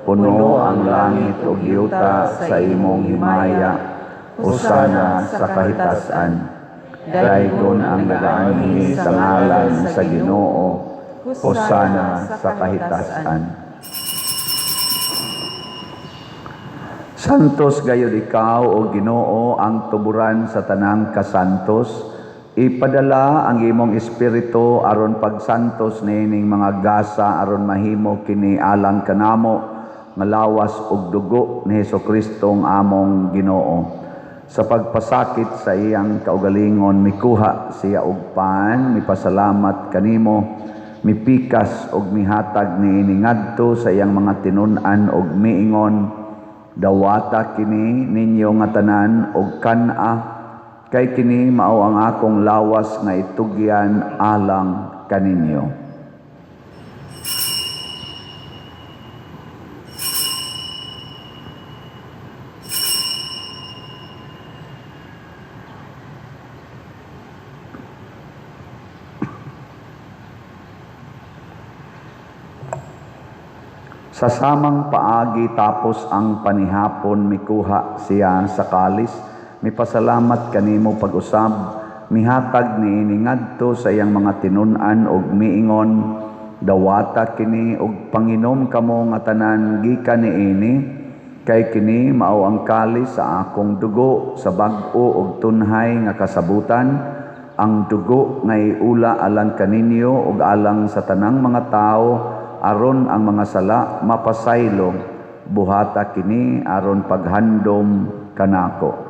puno ang langit ug yuta sa imong himaya. Hosana sa kahitasan. Daygon ang nagaanhi sa ngalan sa Ginoo. Hosana sa kahitasan. Santos gayud ikaw, o Ginoo, ang tuburan sa tanang kasantos. Ipadala ang imong espiritu aron pagsantos niining mga gasa aron mahimo kini alang kanamo nga lawas ug dugo ni Hesukristo ang among Ginoo. Sa pagpasakit sa iyang kaugalingon, mikuha siya og pan, mipasalamat kanimo, mipikas og mihatag niini ngadto sa iyang mga tinun-an og miingon, "Dawata kini ninyo nga tanan og kan-a, kay kini mao ang akong lawas nga itugyan alang kaninyo." Sa samang paagi tapos ang panihapon, mikuha siya sa kalis, mipasalamat kanimo pag-usab, mihatag niini ngadto sa iyang mga tinun-an og miingon, "Dawata kini og panginom kamo nga tanan gikan niini, kay kini mao ang kalis sa akong dugo sa bag-o og tunhay nga kasabutan, ang dugo nga iula alang kaninyo ug alang sa tanang mga tawo aron ang mga sala mapasaylo. Buhata kini aron paghandom kanako."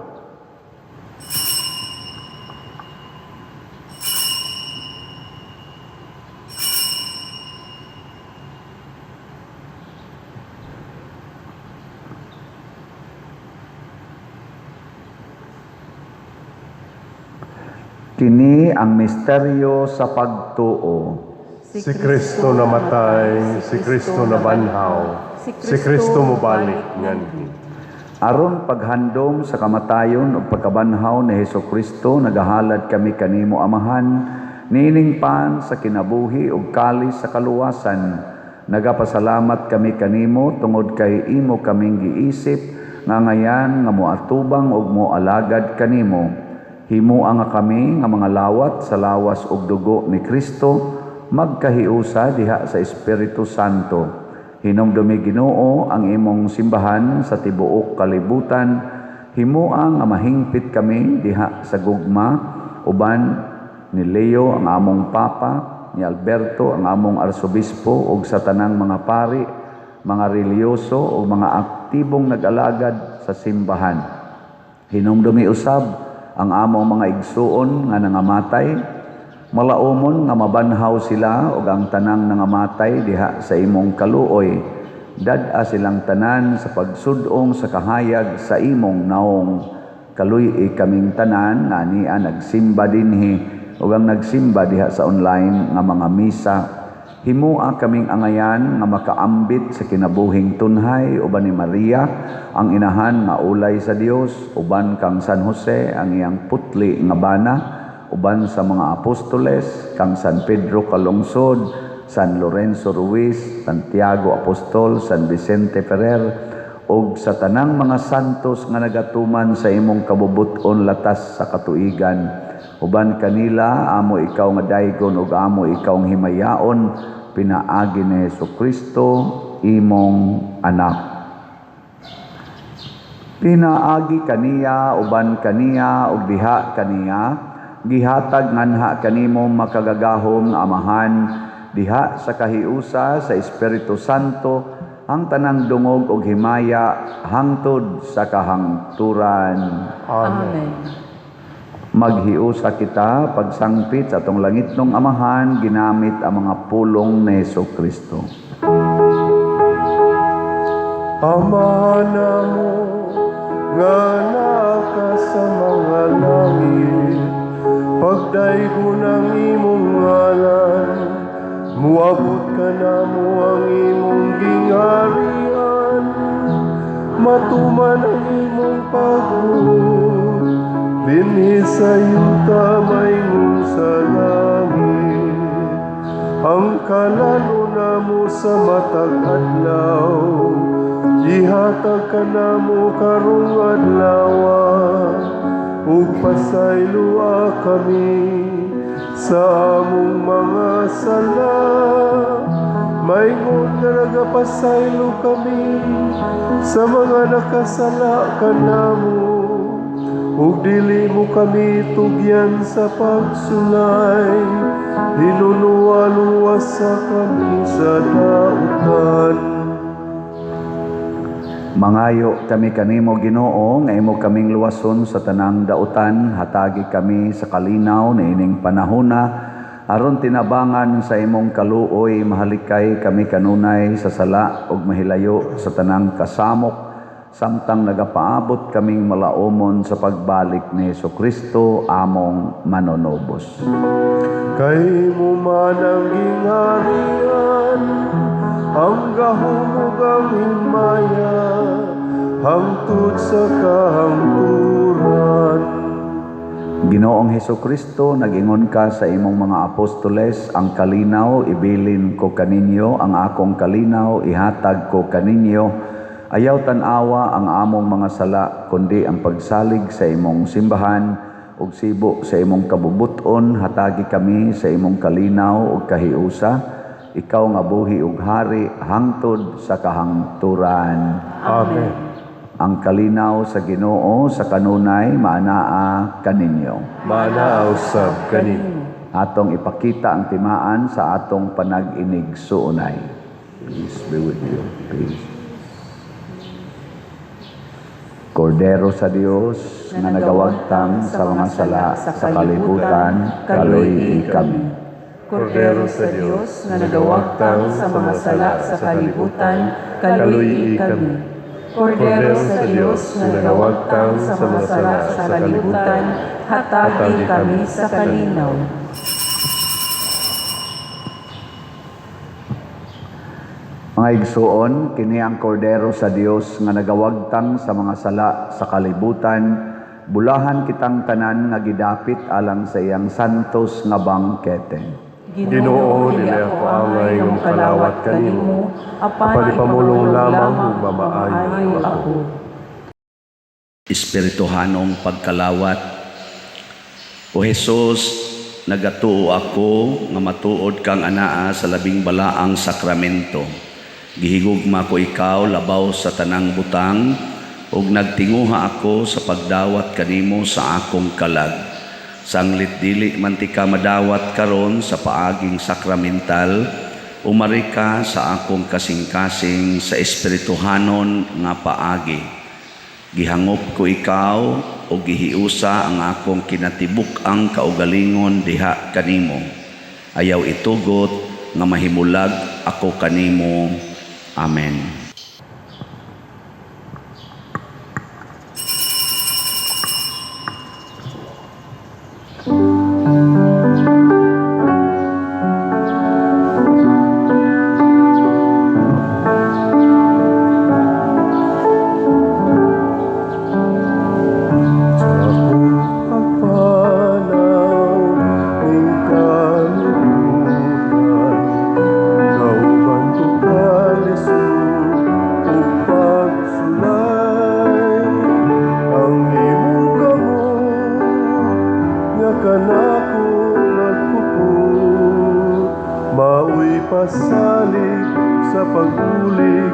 Kini ang misteryo sa pagtuo. Si Kristo namatay, si Kristo nabanhaw, si Kristo mobalik nganhi. Aron paghandom sa kamatayon ug pagkabanhaw ni Hesukristo, nagahalad kami kanimo, Amahan, niining pan sa kinabuhi ug kalis sa kaluwasan. Nagapasalamat kami kanimo tungod kay imo kaming giisip nga ngayan nga moatubang ug moalagad kanimo. Himoa nga kami nga mga lawat sa lawas ug dugo ni Kristo magkahiusa diha sa Espiritu Santo. Hinumdumi, Ginoo, ang imong simbahan sa tibuok kalibutan. Himoa nga mahingpit kami diha sa gugma uban ni Leo ang among Papa, ni Alberto ang among Arsobispo ug sa tanang mga pari, mga relihiyoso ug mga aktibong nag-alagad sa simbahan. Hinumdumi usab ang among mga igsuon nga nangamatay, malaumon nga mabanhaw sila ug ang tanang nangamatay diha sa imong kaluoy. Dad-a silang tanan sa pagsud-ong sa kahayag sa imong naong. Kaluy-i kaming tanan nga ania nagsimba dinhi ug ang nagsimba diha sa online nga mga misa. Himoa kaming angayan nga makaambit sa kinabuhing tunhay uban ni Maria ang inahan nga ulay sa Dios, uban kang San Jose ang iyang putli nga bana, uban sa mga apostoles kang San Pedro Calungsod, San Lorenzo Ruiz, Santiago Apostol, San Vicente Ferrer, ug sa tanang mga santos nga nagatuman sa imong kabubut-on latas sa katuigan. Uban kanila amo ikaw nga daygon ug amo ikaw nga himayaon pinaagi ni Hesukristo imong anak. Pinaagi kaniya, uban kaniya ug diha kaniya, gihatag nganha kanimo makagagahom nga Amahan diha sa kahiusa sa Espiritu Santo ang tanang dungog ug himaya hangtod sa kahangturan. Amen. Maghiusa kita pagsangpit sa atong langitnong Amahan ginamit ang mga pulong ni Hesukristo. Ama namo nga naa ka sa mga langit, pagdaygon ang imong ngalan, muabot kanamo ang imong gingharian, matuman ang imong pagbuot dinhi sa yuta maingon sa langit. Ang kalan-on namo sa matag adlaw, ihatag kanamo karong adlawa, ug pasayloa kami sa among mga sala, Maingon nga nagapasaylo kami sa mga nakasala kanamo, ug dili mo kami tugyan sa pagsulay, hinunuwa luwasa kami sa dautan. Mangayo kami kanimo, Ginoo, nga imo kaming luwason sa tanang dautan. Hatagi kami sa kalinaw niining panahona aron tinabangan sa imong kaluoy mahalikay kami kanunay sa sala ug mahilayo sa tanang kasamok samtang nagapaabot kaming malaumon sa pagbalik ni Hesukristo among manunubos. Kay imo man ang gingharian, ang gahom ug ang himaya, hangtod sa kahangturan. Ginoong Hesukristo, nag-ingon ka sa imong mga apostoles, "Ang kalinaw ibilin ko kaninyo, ang akong kalinaw ihatag ko kaninyo." Ayaw tan-awa ang among mga sala, kundi ang pagsalig sa imong simbahan ug sibo sa imong kabubuton, hatagi kami sa imong kalinaw ug kahiusa. Ikaw nga buhi ug hari hangtod sa kahangturan. Amen. Ang kalinaw sa Ginoo sa kanunay maanaa kaninyo. Maanaa usab kanimo. Atong ipakita ang timaan sa atong panag-inigsuonay. Peace be with you. Peace. Kordero sa Dios nga nagawagtang sa mga sala sa kalibutan, kaluy-i kami. Kordero sa Dios nga nagawagtang sa mga sala sa kalibutan, kaluy-i kami. Kordero sa Dios nga nagawagtang sa mga sala sa kalibutan, hatagi kami sa kalinaw. Mga igsuon, kini ang Kordero sa Dios nga nagawagtang sa mga sala sa kalibutan. Bulahan kitang tanan nga gidapit alang sa iyang santos nga bangkete. Ginoo, dili ako angay nga mokalawat kanimo, apan ipamulong lamang ug mamaayo ako. Espirituhanong pagkalawat. O Jesus, nagatuo ako nga matuod kang anaa sa labing balaang sakramento. Gihigugma ko ikaw labaw sa tanang butang ug nagtinguha ako sa pagdawat kanimo sa akong kalag. Sanglit dili man tika madawat karon sa paaging sakramental, umari ka sa akong kasing-kasing sa espirituhanon nga paagi. Gihangop ko ikaw o gihiusa ang akong kinatibuk-ang kaugalingon diha kanimo. Ayaw itugot nga mahimulag ako kanimo. Amen. Sa akong pagpanaw ning kalibutan, kauban ko kalisod ug pagsulay. Ang imong kamot nga kanako nagkupot, maoy pasalig sa pagbulig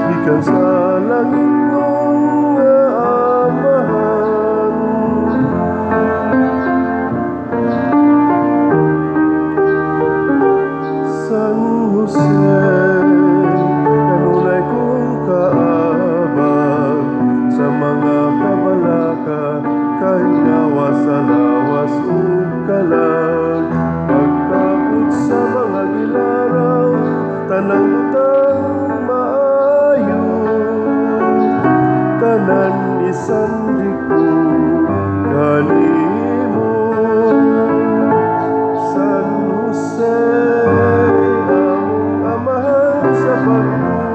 gikan sa langitnong nga Amahan. San Jose, kanunay kong kaabag sa mga kabalaka, kahingawa sa lawas ug kalag. Pagkabot sa mga gilaraw, tanang butang maayo, tanan isandig ko kanimo. San Jose, among amahan sa pagtuo,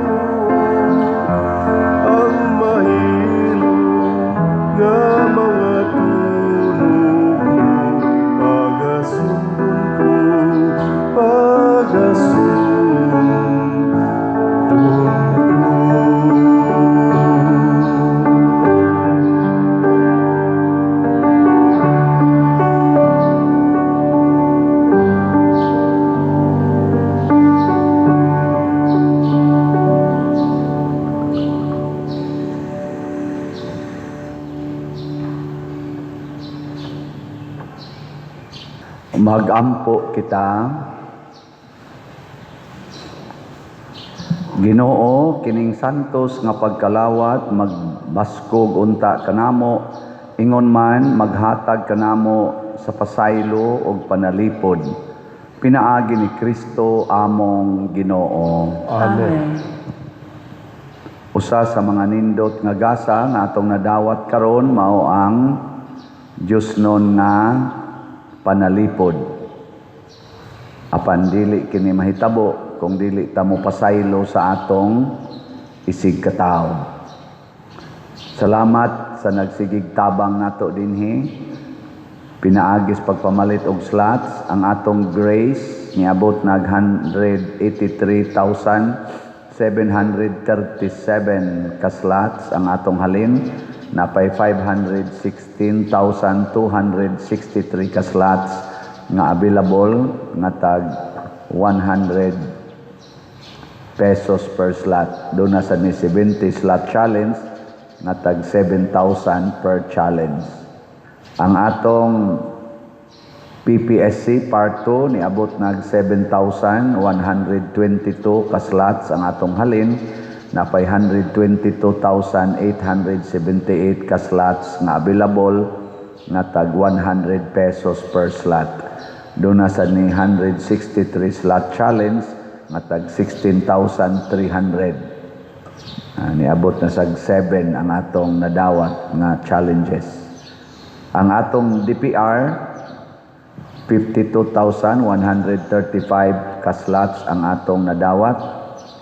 ang mahilo nga mga tunugo, pagasundon ko, pagasundon ko. Magampo kita. Ginoo, kining santos nga pagkalawat magbaskog unta kanamo, ingon man maghatag kanamo sa pasaylo ug panalipod. Pinaagi ni Kristo among Ginoo. Amen. Usa sa mga nindot nga gasa nga atong nadawat karon mao ang Diyosnon nga panalipod. Apan dili kini mahitabo kung dili ta mo pasaylo sa atong isig katawo. Salamat sa nagsigig tabang nato dinhi. Pinaagis pagpamalit og slots ang atong grace niabot nag 183,737 ka slots ang atong halin, napay 516,263 ka slots nga available nga tag 100 pesos per slot. Doon na sa ni 70 slot challenge nga tag 7,000 per challenge. Ang atong PPSC Part 2 niabot nag 7,122 ka slots ang atong halin, napay 122,878 ka slots nga available nga tag 100 pesos per slot. Doon na sa ni 163 slot challenge nga tag 16,300. Niabot na sa 7 ang atong nadawat nga challenges. Ang atong DPR 52,135 ka slots ang atong nadawat,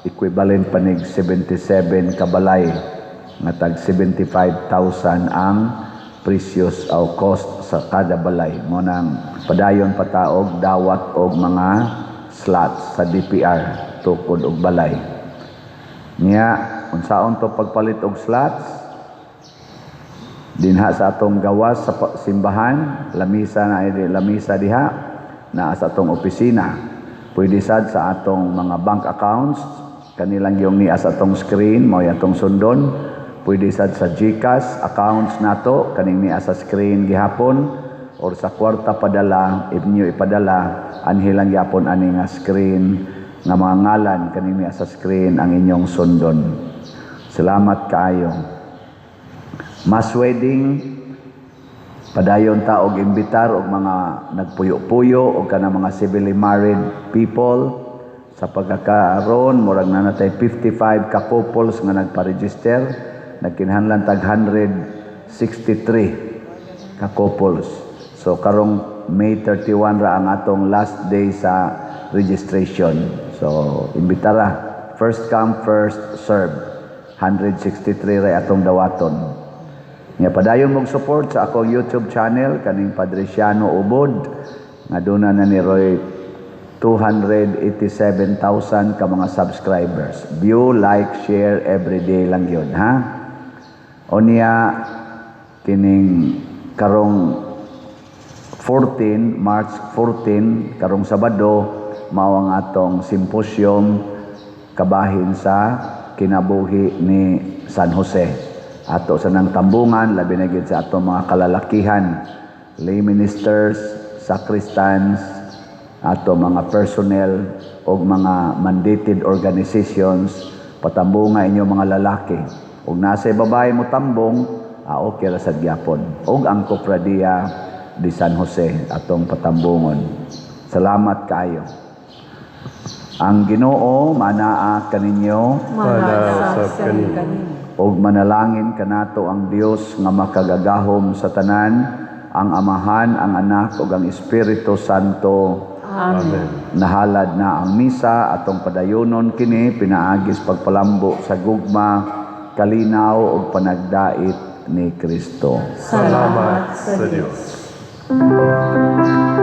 equivalent panig 77 kabalay nga tag 75,000 ang precious o cost sa kada balay. Mo nang padayon pataog dawat og mga slots sa DPR tukod og balay. Nya unsaon to pagpalit og slots? Dinha sa atong gawas sa simbahan, lamisa na lamisa diha naa sa atong opisina. Pwede sad sa atong mga bank accounts, kanilang yung niya sa atong screen, mao atong sundon. Pwede sad sa GCash accounts nato, kaning niya sa screen gihapon, or sa kwarta padala, if niyo ipadala, anhi lang gyapon ani nga screen nga mga ngalan kaning niya sa screen ang inyong sundon. Salamat kaayo. Mass wedding, padayon ta og imbitar og mga nagpuyo-puyo og kanang mga civilly married people. Sa pagkakaroon, murag na natay 55 ka couples nga nagpa-register, nagkinahanglan tag 163 ka couples. So karong May 31 ra ang atong last day sa registration. So imbitara, first come first serve. 163 ra atong dawaton. Nga padayon mong support sa akong YouTube channel kaning Padre Siano Ubod nga duna na ni Roy 287,000 ka mga subscribers. View, like, share every day lang yun, ha? O niya kining karong 14, March 14, karong Sabado, mao ang atong symposium kabahin sa kinabuhi ni San Jose. Ato sa nang tambungan, labi na gyud sa atong mga kalalakihan, lay ministers, sacristans, ato mga personnel og mga mandated organizations, patambunga inyo mga lalaki. Og nasa babae mo tambong, okay ra sad gyapon. Og ang Cofradia de San Jose atong patambungon. Salamat kaayo. Ang Ginoo manaa kaninyo, Manaa usab kanimo. Og manalangin kanato ang Dios nga makagagahom sa tanan, ang Amahan, ang Anak ug ang Espiritu Santo. Amen. Nahalad na ang misa atong padayonon kini pinaagis pagpalambo sa gugma, kalinaw ug panagdait ni Kristo. Salamat sa Dios. Salamat.